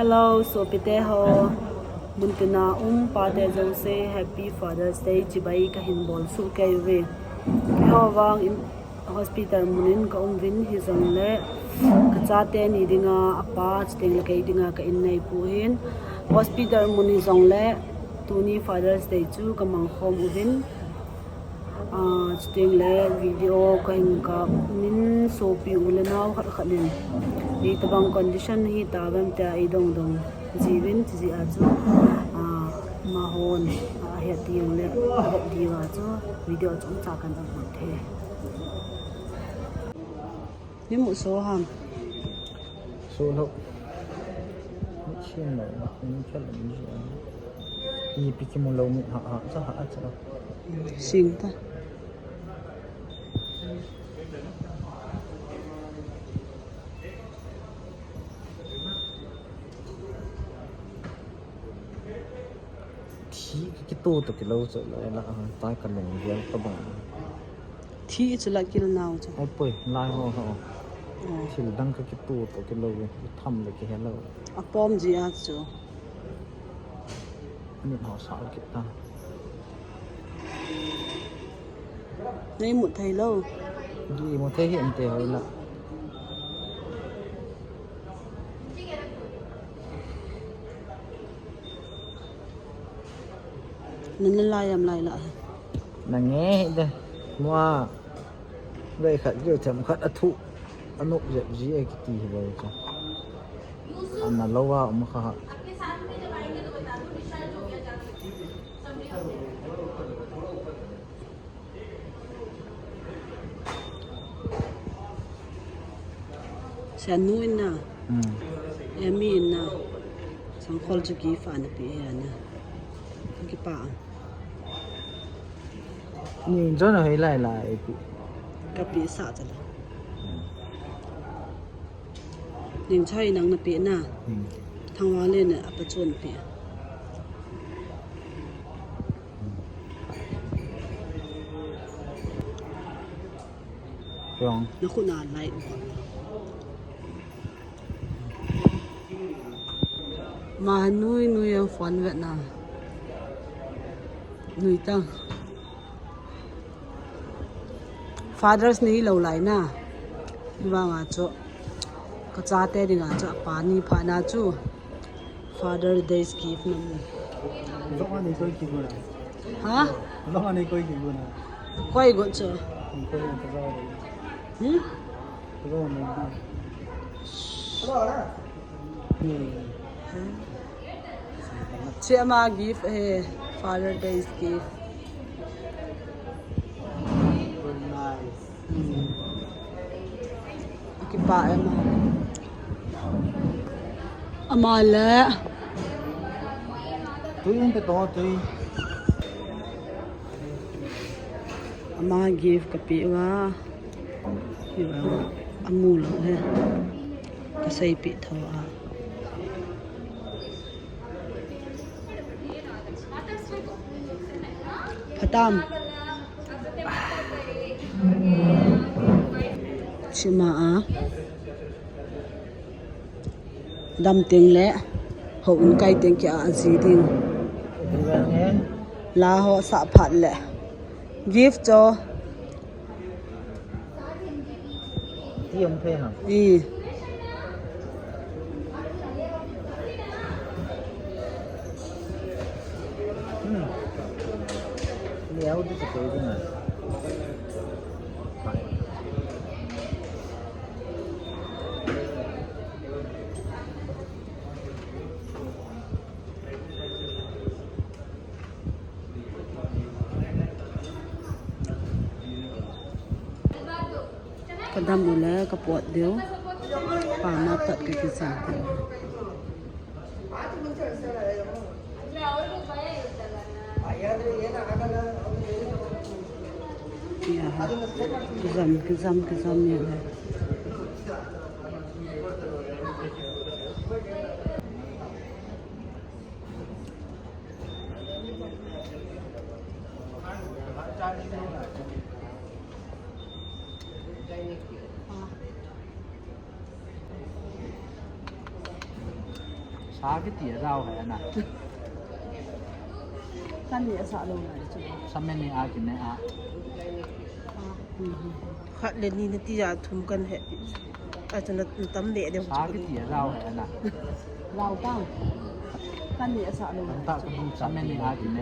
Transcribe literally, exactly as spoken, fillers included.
Hello, sopite ho. Muntina um pate jouse, Happy Father's Day chibai kahin bol suh kei uve. Keiho vang in hospital mun in ka um uvin hijongle, ka chate ni dinga apa, chuteng le kei dinga ka in neipu hin. Hospital mun hijongle, tuni Father's Day chu ka mang khom uvin. Ah, chuteng le video kahin kap uvin, sopi u le nao khat khat in, itobang condition hita vem tia eidong dong jiuvin, chujeh a chu, ah, amahon, ah, ahet ding le, ahet diu a chu video chomcha kahin upload thei. Ni mu so ham? So lou. Mit sing lou, mit khel lou, mit sing lou. Ipi kimu lou, mit ha ha cha, ha cha. Sing ta. Thi kito to kilou chu la la, tai ka lunggel tabang. Thi chu la kil nau chu. Ai poi, lai ho ho. Oh. Thil dang ka kito to kilou, i tham le kihe lou. Apom ji a chu. Ani ho sa kit ta. Nei mu thei lou. Di mu thei hi ante hoi la. Nana lai am lai la. Na nge hi de. Mua. Gai khat jo them khat a thu. A nop jep ji e kiti hi bou chu. Ana lou a um kha ha. Sanu in na. Hmm. Emi in na. Sangkhol chu gift ana pe e na. Kipa. Ning jona hoi lai lai pi. Ka pe sa cha la. Hmm. Ning chai nang na pe na. Hmm. Thangwale na apa chun pe. Chong. Na khu na lai. Ma nui nui ang phone vet na. Nui ta. Father's Day lou lai na. Vang a chu. Ka chate dinga chu apa ni pha na chu. Father's Day gift na mu. Lo ani koi ki guna. Ha? Lo ani koi ki guna. Koi go chu. Koi go chu. Hmm? Koi go chu. Chi ama gift he, Father Day's gift. Very nice. Hmm. Kipa em. Ama le. Tui in te to tui. Ama gift ka pe uva. Hiva amu lou he. Ka seipeh tho a. Phatam. Chima a. Dam teng le, hou in kai teng kia a ji ding. La ho sah phat le. Gift cho. Ti om phe ha. I. Hmm. Liao di sa pwede na. Ka dam u le ka pot diu. Pa ma pat ka kisa. Ya, kizam, kizam, kizam ya. Sa kiti a rau hai ana. Kan ni a sa lo ngai chu. Sa me ni a kine a. Khat le ni nati a thum kan he. A chu na tam le de. Sa kiti a rau hai ana. Rau tang. Kan ni a sa lo. Kan ta kan sa me ni a kine.